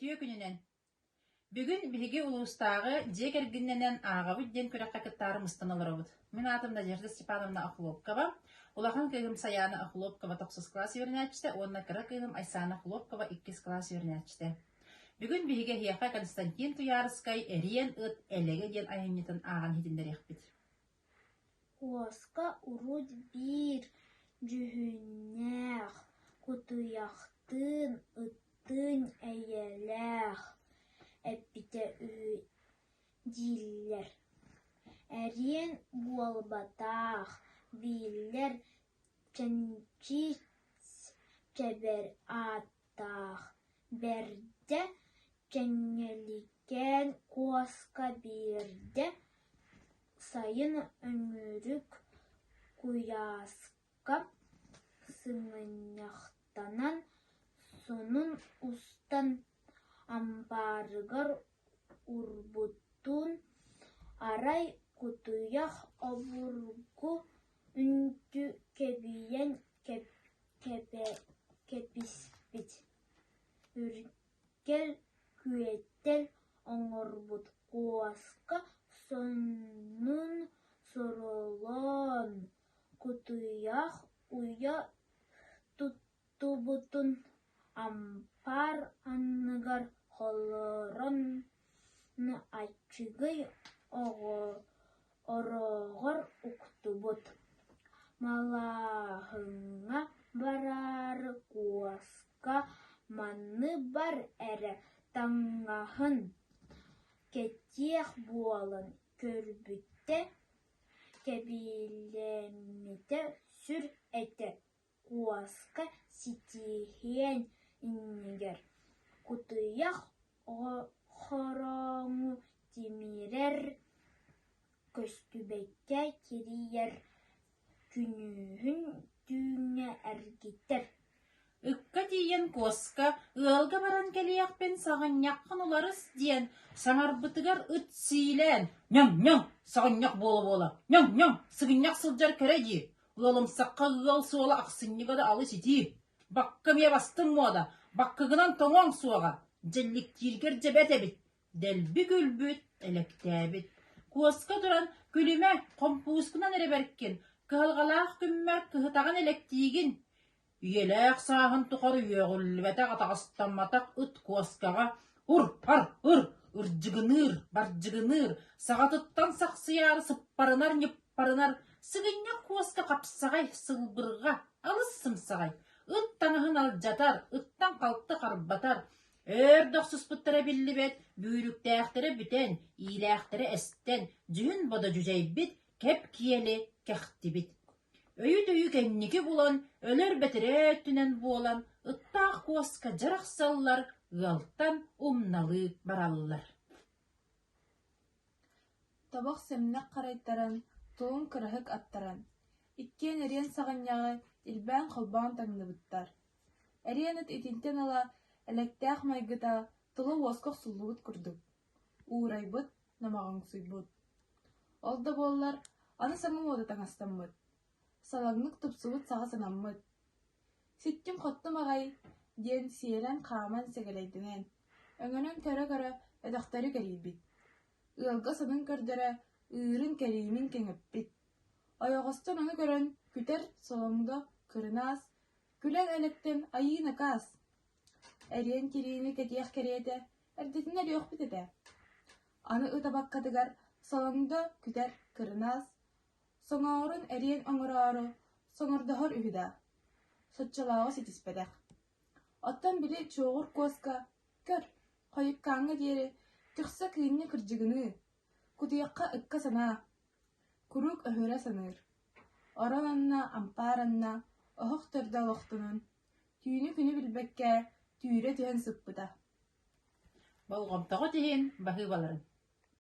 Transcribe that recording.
Үтүө күнүнэн! Бүгүн биһиги улуустааҕы дьиэ кэргэнинэн ааҕабыт диэн күрэххэ кыттаары мустан олоробут. Мин аатым Надежда Степановна Охлопкова, улахан кыыһым Сайаана Охлопкова тохсус кылаас үөрэнээччитэ уонна кыра кыыһым Айсаана Охлопкова иккис кылаас үөрэнээччитэ. Бүгүн биһиги эһиэхэ Константин Туйаарыскай «Эриэн ыт элэгэ» диэн айымньытын ааҕан иһитиннэриэхпит. Куоска урут биир дьүһүннээх, кутуйахтыын, ыттыын эйэлээх эппитэ үһү дииллэр, эриэн буолбатах, биллэр чэнчис чэбэр ааттаах, бэрдэ Чэҥҥэликээн куоска биэрдэ сайын өҥүрүк куйааска сыгынньахтанан сонун устан ампаарыгар уурбутун арай кутуйах обургу үнтү кэбийэн кэбиспит, Үргэл күөтэл оҥорбут куоска сонун соролоон, кутуйах уйа туттубутун ампаар анныгар холорон аччыгый орооҕор уктубут, малааһыҥҥа бараары куоска маны бар эрэ таҥаһын кэтиэх буолан көрбүтэ, кэбилэммитэ сүр этэ Куоска ситиһиэн иннигэр кутуйах хороҥу тимирэр, көстүбэккэ кирийэр, күнүһүн түүҥҥэ эргитэр Ыкка тиийэн куоска «Ыалга баран кэлиэхпин саҕынньаххын уларыс» диэн саҥарбытыгар ыт сиилээн «Ньоҥ-ньоҥ, саҕынньах буола-буола, ньоҥ-ньоҥ, сыгынньах сылдьар кэрэ дии, Ыалымсахха ыал суола ахсынньыга да алыс итии, бакка эмиэ бастыҥ муода, баккыгынан тоҥуоҥ суоҕа, дьэлликтииргэр дьэбэт эбит, дэлби күлбүт, элэктээбит. Куоска туран күлүмэ, хомпуускунан эрэ бэркин, кыһалҕалаах күммэр кыһытаҕын элэктиигин, Үйэлээх сааһын тухары үөҕүллүбэтэх, атаҕастамматах ыт куоскаҕа ур-ар, ыр, ырдьыгыныыр, бардьыгыныыр, саҕатыттан сахсыйаары сыппарынар-ньыппарынар, сыгынньах куоска хапсаҕай, сылбырҕа, алыс сымсаҕай, ыт таҥаһын алдьатар, ыттан халты харбатар, өр да охсуспуттара биллибэт, бүүрүктээхтэрэ бүтэн, иилээхтэрэ эстэн, дьүһүн-бодо дьүдьэйбит, кэп киэли кэхтибит. Өйү-төйү кэнники булан, өлөр бэтэрээ өттүнэн буолан, ыттаах куоска дьарахсаллар, ыалтан умналыы бараллар. Тобох сэмнэх харайтаран, туун кыраһык аттаран, иккиэн эриэн саҕынньаҕы илбээн-холбоон таҥныбыттар. Эриэн ыт итинтэн ыла элэктээх майгыта тыла уоска охсуллубут курдук, уурайбыт, номоҕоҥсуйбут. Ол да буоллар, аны саҥа муода таҥастаммыт, салаҥнык тупсубут саҕа санаммыт. «Ситтим-хоттум аҕай» диэн сиэлэн-хааман сэгэлэйдэнэн, өҥөнөн көрө-көрө өтөхтөрү кэрийбит, ыалга сонун көрдөрө ыырын кэриимин кэҥэппит. Ойоҕостон ону көрөн күтэр солоҥдо кырынаас, күлэн элэктэн айыы накаас Эриэн тириини кэтиэх кэриэтэ эрдэтинэ өлүөхпүт этэ. Аны ыт абаккатыгар солоҥдо күтэр кырынаас, соҥоорун эриэн оҥороору соҥордоһор үһү да, соччолооҕу ситиспэтэх. Оттон били чуоҕур куоска, көр, хойуккааҥҥа диэри көхсө кыынньа кырдьыгыныы, кутуйахха ыкка санаа, куруук өһүрэ саныыр. Орон анна, ампаар анна, оһох төрдө олохтонон, түүнү-күнү билбэккэ түүрэ түһэн сыппыта Болҕомтоҕут иһин баһыыбаларын.